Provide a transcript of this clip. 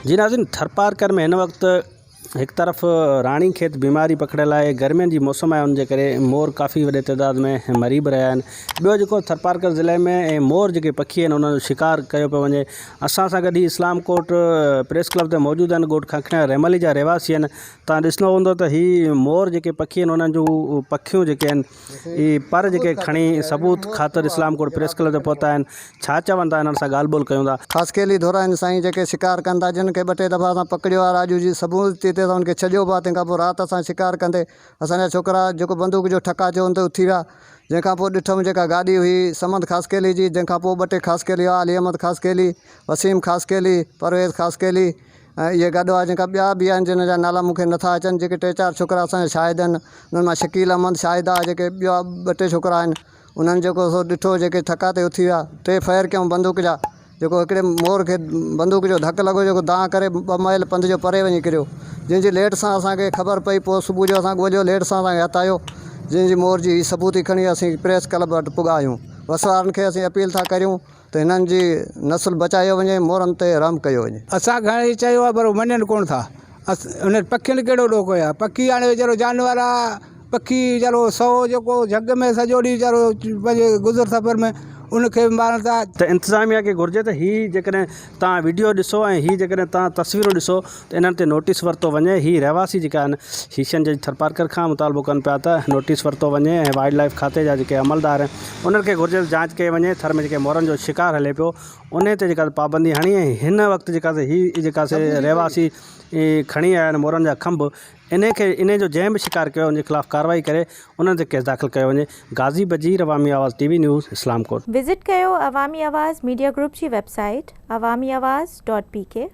جي ناظرين ٿرپارڪر ۾ هن وقت هڪ طرف راڻي کيت بيماري پکڙيل آهي گرمين جي موسم آهي ان جي ڪري مور ڪافي وڏي تعداد ۾ مري به رهيا آهن ٻيو جيڪو ٿرپارڪر ضلعي ۾ ۽ مور جيڪي پکي آهن انهن جو شڪار ڪيو پيو وڃي اسان سان گڏ هي اسلام ڪوٽ پريس ڪلب تي موجود آهن ڳوٺ ککڻيا رحملي جا رهواسي آهن تان ڏسندو هوندو ته هي مور جيڪي پکي آهن انهن جون پکيون جيڪي آهن اهي پر جيڪي کڻي ثبوت خاطر اسلام ڪوٽ پريس ڪلب تي پهتا آهن، ڇا چون ٿا انهن سان ڳالهه ٻولهه ڪيون ٿا. خاصخيلي ڌر آهن سائين جيڪي شڪار ڪن ٿا جن کي ٻه ٽي دفعا اسان پڪڙيو آهي راڄو جي ثبوت تي اسان ان کي ڇڏيو به آهي تنهن کان پوء رات اسان شڪار ڪندي اسان جا ڇوڪرا جيڪو بندوق جو ٺڪا ٿيو ان تي اٿي ويا جنهن کان پوء ڏٺم جيڪا گاڏي هئي صمد خاصخيلي جي جنهن کان پوء ٻه ٽي خاصخيلي هئا علي احمد خاصخيلي وسيم خاصخيلي پرويز خاصخيلي ۽ اهي گڏ هئا جن کان ٻيا به آهن جن جا نالا مون کي نٿا اچن جيڪي ٽي چار ڇوڪرا اسان جا شاهد آهن انهن مان شڪيل احمد شاهد آهي جيڪي ٻيا ٻه ٽي ڇوڪرا آهن انهن جيڪو سو ڏٺو جيڪي ٺڪا تي اٿي ويا ٽي فائر ڪيائون بندوق جا جيڪو هڪڙي مور کي بندوق جو ڌڪ لڳو جيڪو دانهن ڪري ٻه مائل پنڌ جو پري وڃي ڪريو جنهن جي ليٽ سان اسان کي خبر پئي پوء صبح جو اسان ڳوليو ليٽ سان اسان کي هٿ آيو جنهن جي مور جي هي ثبوتي کڻي اسين پريس ڪلب وٽ پڳا آهيون وس وارن کي اسين اپيل ٿا ڪريون ته هنن جي نسل بچايو وڃي، مورن تي رحم ڪيو وڃي. اسان گهڻي ئي چيو آهي پر هو مڃين ڪونه ٿا. انهن پکين ڪهڙو ڏوهه ڪيو آهي. پکي هاڻي ويچارو جانور آهي. پکي ويچارو سو جيڪو جهڳ ۾ سڄو ڏينهن ويچارو پنهنجي گذر سفر ۾ ان کي به مارن ٿا. ته انتظاميا کي گهرجي ته هي جيڪڏهن توهان وڊيو ڏسو ۽ هي جيڪڏهن توهان تصويرون ڏسو ته انهن تي نوٽيس ورتو وڃي هي رهواسي جيڪا آهن شيشن جي ٿرپارڪر کان مطالبو ڪن پيا ته نوٽيس ورتو وڃي ۽ وائلڊ لائيف کاتي جا جيڪي عملدار آهن انهن کي گهرجي ته جانچ ڪئي وڃي ٿر ۾ جيڪي مورن جو شڪار هلي پيو انهي تي جيڪا پابندي هڻي ۽ هن وقت جيڪا هي جيڪا سي رهواسي کڻي آيا آهن مورن جا کنڀ انهي کي انهي جو جنهن به شڪار ڪيو ان جي خلاف ڪارروائي ڪري انهن تي ڪيس داخل ڪيو وڃي Ghazi Bajeer Awami Awaz T V news Islamkot. Visit ڪيو عوامي آواز ميڊيا گروپ جي website Awami Awaz dot P K.